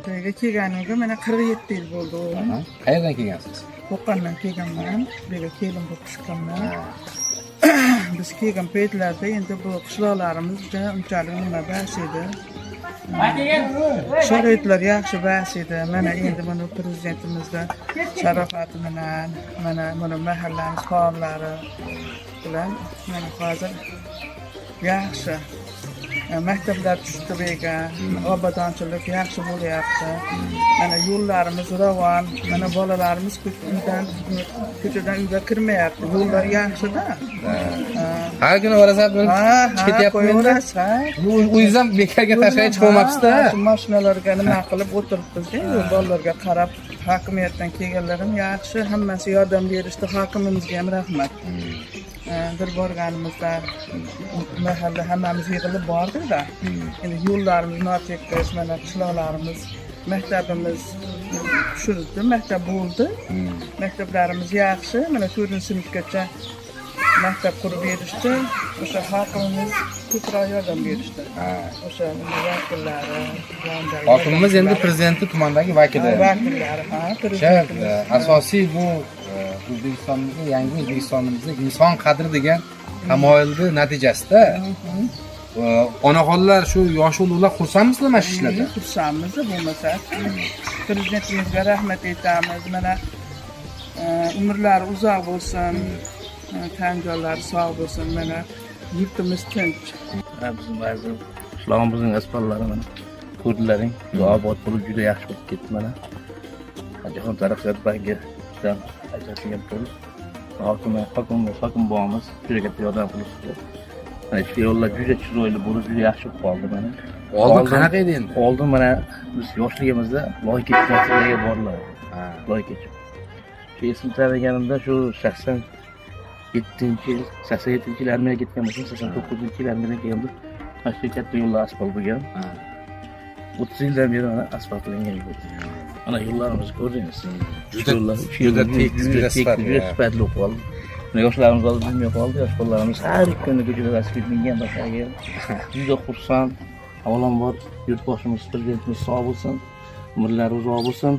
To'yga kelganimga mana 47 yil bo'ldi o'g'lim. Qayerdan kelgansiz? Qo'qondan kelganman. Bu yerga kelin bo'lib chiqqanman. Biz kelgan paytlarda endi bu qishloqlarimiz juda unchalik nima bas edi. Sharoitlar yaxshi bas edi. Mana endi buni prezidentimizni sharofati bilan, mana buni mahallamiz faollari bilan mana hozir yaxshi. Maktablar tushdi bu yerga, obodonchilik yaxshi bo'lyapti. Mana yo'llarimiz ravon, mana bolalarimiz uydan ko'chadan uyga kirmayapti. Yo'llar yaxshida. Har kuni borasan, Ha, ha, ketyapman. Qo'yaverasiz, ha. O'zingiz ham bekorga tashqari chiqolmabsiz-da. Ha, shu mashinalarga nima qilib o'tiribmiz endi bolalarga qarab hokimiyatdan kelganlar ham yaxshi, hammasi yordam berishdi. Hokimimizga ham rahmat. Bir borganimizda mahalla hammamiz yig'ilib bordikda. Endi yo'llarimiz notekis, mana qishloqlarimiz, maktabimiz tushirildi, maktab bo'ldi. Maktablarimiz yaxshi, mana 4-sinfgacha maktab qurib berishdi. O'sha hokimimiz ko'proq yordam berishdi. O'sha nima vakillari, yondagi Hokimimiz endi prezidentni tumandagi vakili. Vakillari, ha, O'sha prezidentimiz. Asosiy bu O'zbekistonimizda, yangi O'zbekistonimizda inson qadri degan tamoyilni natijasida. Onaxonlar, shu yoshi ulug'lar xursandmisizlar mana shu ishlardan? Xursandmiz, bo'lmasa. Prezidentimizga rahmat aytamiz. Mana umrlari uzoq bo'lsin, tan jonlari sog' bo'lsin. Mana yurtimiz tinch. Mana bizim ba'zi qishlog'imizning asfaltlari mana ko'rdilaring, juda obod bo'lib, juda yaxshi bo'lib ketdi mana. Jahon taraqqiyot bankidan ajratilgan pul. Hokimimiz, hokim bobomiz juda katta yordam qilishdi. Mana ichki yo'llar juda chiroyli bo'lib, juda yaxshi bo'lib qoldi mana. Oldin qanaqa edi endi? Oldin mana biz yoshligimizda loy kechib maktablarga borilardi. Loy kechib. Shu esimda taniganimda shu 87-yil, 87-yil armiyaga ketgan bo'lsam, 89-yil armiyadan kelganimda mana shu katta yo'llar asfalt bo'lgan. 30 yildan beri mana asfalt qilingan yo'l. Mana yo'llarimizni ko'rdingiz. Juda Yo'llar, juda tekis, juda sifatli. Juda sifatli bo'lib qoldi. Mana yoshlarimiz hozir bilmay qoldi, yosh bolalarimiz har kuni ko'chada velosiped mingan boshqa juda xursand. Avvalambor yurtboshimiz, prezidentimiz sog' bo'lsin, umrlari uzoq bo'lsin.